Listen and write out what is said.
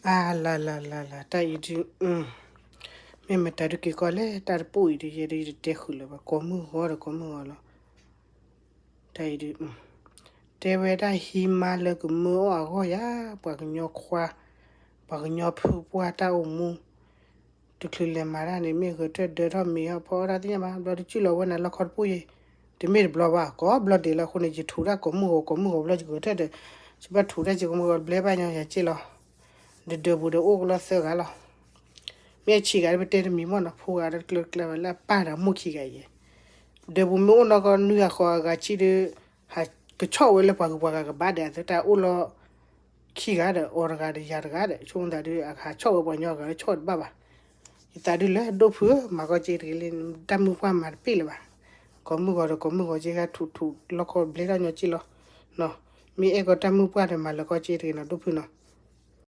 အါ လၢ်လၢ်လၢ်လၢ် တၢ်အံၤဒုး မ့ၢ်မတၤဒုးက့ၤကီလဲၣ် တၢ်တပိၣ်အံၤဒုး ယဲဒုးယတတဲဃုာ်လၢၤဘၣ် ကိးမုၢ်ဂီၤဒီးကိးမုၢ်ဂီၤလီၤ. တၢ်အံၤဒုး တဲဝဲဒၣ်ဟံးမါလၢကမၢအီၣ်အဂီၢ်ယၤ ပှၤကညီခွါ ပှၤကညီဖုပှၢ်တၢ်အိၣ်မူ တချုးလဲၤမၤတၢ်န့ၣ် မ့ၢ်ဂဲၤထၢၣ်ဒၢထီၣ်မ့ၤဟီၣ်ဖီအီၣ်တၢ်သ့ၣ်ညါဘၣ် ဘျီတကၠူၣ်လီၤဝဲနၤလီခီတပူၤယံၤ တမ့ၢ်တဘျီဘၣ် ကိးဘျီဒဲးလၢအဃိန့ၣ် ယထူးတၢ်ကိးမုၢ်ဂီၤကိးမုၢ်ဂီၤ ဘျီယဂဲၤထၢၣ်ဒီး ယဘၣ်ထူးတၢ်ယကမုၢ်ဂီၤဘျဲဘၣ်ညီယၤက့ၢ်လီၤ. ဒီးဒၢးပူၤဒီးအိၣ်ကလီသၢဂၤလီၤ. မ့ၢ်အဆံးဂၤဒီးပတဲတမံၤမ့ၢ်နီၤ ဖိဂၤဒီးကျၢၤကျၢၤဝဲလၢအပၢ်ဒီးမိၢ်ခံဂၤအံၤ ဒၢးပူၤမ့ၢ်အိၣ်နီၢ်ကီၢ်နွံဂၤဃိးဂၤဂၤဆံဒီး ဟးကဆီၣ်ဝဲလၢပှၤဂုၤပှၤဂၤကဘၣ်ဒီး အသတးအိၣ်လီၤ ခံဂၤဒီး အီၤတဂၤဒီးယၤတဂၤဒီး ဆိကမိၣ်သးဒုး အကဟးဆီၣ်ဝဲပှၤညီဂၤလၢဆီၣ်တဘၣ်ဘၣ်. ယသးဒုးလၢဒိၣ်ဖုဧၢ မၤကီၢ်က့တဂ့ၤလံ တၢ်မုၢ်ပှၢ်မၤတပ့ၢ်လၢၤဘၣ်. ကိးမုၢ်ဂီၤဒီးကိးမုၢ်ဂီၤက့ ဟဲထူးထူးလီခီဘျဲထီၣ်ညီက့ၢ်လီၤ. မ့ၢ်အဲၣ်ကီးတၢ်မုၢ်ပှၢ်ဒီးမၤလၢကီၢ်က့တဂ့ၤနီၤ ဒိၣ်ဖုနီၤ.